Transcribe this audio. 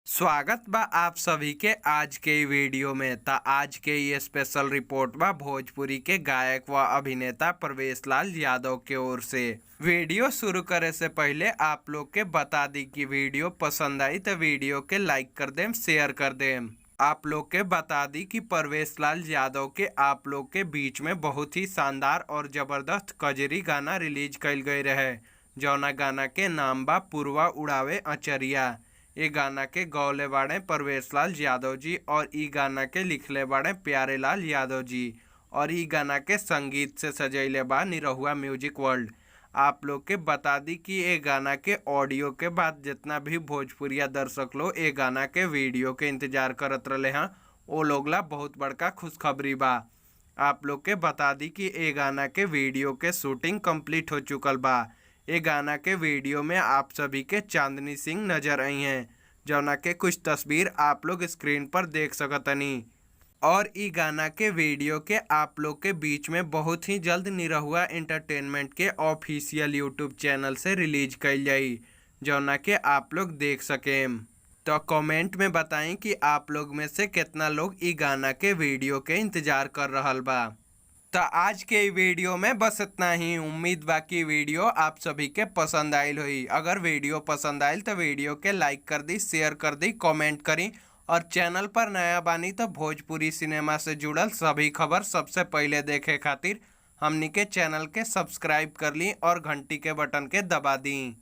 स्वागत बा आप सभी के आज के इ वीडियो में। त आज के ये स्पेशल रिपोर्ट बा भोजपुरी के गायक व अभिनेता प्रवेश लाल यादव के ओर से। वीडियो शुरू करे से पहले आप लोग के बता दी कि वीडियो पसंद आई तो वीडियो के लाइक कर देम, शेयर कर देम। आप लोग के बता दी कि परवेश लाल यादव के आप लोग के बीच में बहुत ही शानदार और जबरदस्त कजरी गाना रिलीज कइल गई रहे, जौना गाना के नाम बा पुरवा उड़ावे अचरिया। ये गाना के गौले बाड़े परवेश लाल यादव जी और ई गाना के लिखले बाड़े प्यारे लाल यादव जी और ई गाना के संगीत से सजैले बा निरहुआ म्यूजिक वर्ल्ड। आप लोग के बता दी कि ये गाना के ऑडियो के बाद जितना भी भोजपुरिया दर्शक लोग ये गाना के वीडियो के इंतजार करत रहे हैं, वो लोग ला बहुत बड़का खुशखबरी बा। आप लोग के बता दी कि ये गाना के वीडियो के शूटिंग कंप्लीट हो चुकल बा। ये गाना के वीडियो में आप सभी के चांदनी सिंह नजर आई हैं, जौना के कुछ तस्वीर आप लोग स्क्रीन पर देख सकतनी। और ई गाना के वीडियो के आप लोग के बीच में बहुत ही जल्द निरहुआ एंटरटेनमेंट के ऑफिशियल यूट्यूब चैनल से रिलीज कइल जाई, जौना के आप लोग देख सकेम। तो कमेंट में बताएं कि आप लोग में से कितना लोग ई गाना के वीडियो के इंतजार कर रहल बा। तो आज के ई वीडियो में बस इतना ही। उम्मीद बा कि वीडियो आप सभी के पसंद आयल हुई। अगर वीडियो पसंद आयल तो वीडियो के लाइक कर दी, शेयर कर दी, कमेंट करी और चैनल पर नया बानी तो भोजपुरी सिनेमा से जुड़ल सभी खबर सबसे पहले देखे खातिर हमनी के चैनल के सब्सक्राइब कर ली और घंटी के बटन के दबा दी।